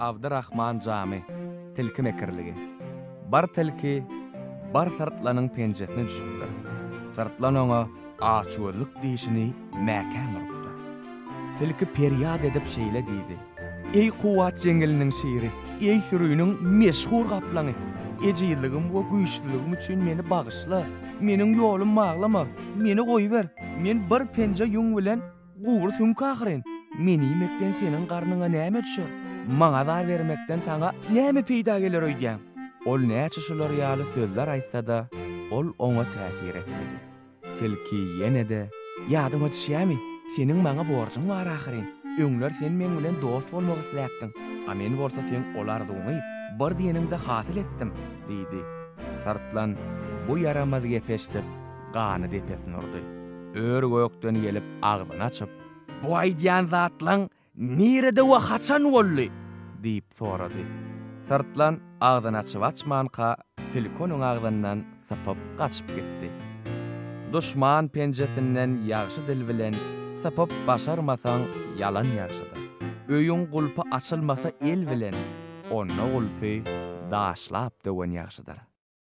Abdyrahman Jamy, Tilki mekirligi. Bir tilki bir syrtlanyň penjesine düşüpdir. Syrtlan oňa açgözlük dişini mäkäm urupdyr. Tilki perýat edip şeýle diýdi, Eý kuwwat jeňňeliniň şiri, eý süriniň meşhur gaplaňy! Ejizligim we güýçsüzligim üçin meni bagyşla, meniň ýolum baglama, meni goýber, men bir penje ýüň bilen Gury süňk ahyryn! Meni iýmekden seniň garnyňa näme düşer? Maňa azar bermekden saňa näme peýda geler öýdýäň? Ol näçe şular ýaly sözler aýtsa-da, ol oňa täsir etmedi. Tilki ýene-de. Ýadyňa düşýärmi, seniň maňa borjuň bar ahyryn. Öňler sen meň bilen dost bolmak isläpdiň, a men bolsa seň ol arzuwyňy bir diýeniňde hasyl etdim, diýdi. Syrtlan bu ýaramaz gepi eşidip, gany depesine urdy. Ör-gökden gelip agzyny açyp. Bu aýdýan zatlaň nirede we haçan boldy? diýip sorady. Syrtlan agzyny açyp-açmanka, tilki onuň agzyndan sypyp gaçyp gitdi. Duşman penjesinden ýagşy dil bilen sypyp başarmasaň ýalan ýagşydyr. Öýüň gulpy açylmasa el bilen, onda gulpy daşlap döwen ýagşydyr.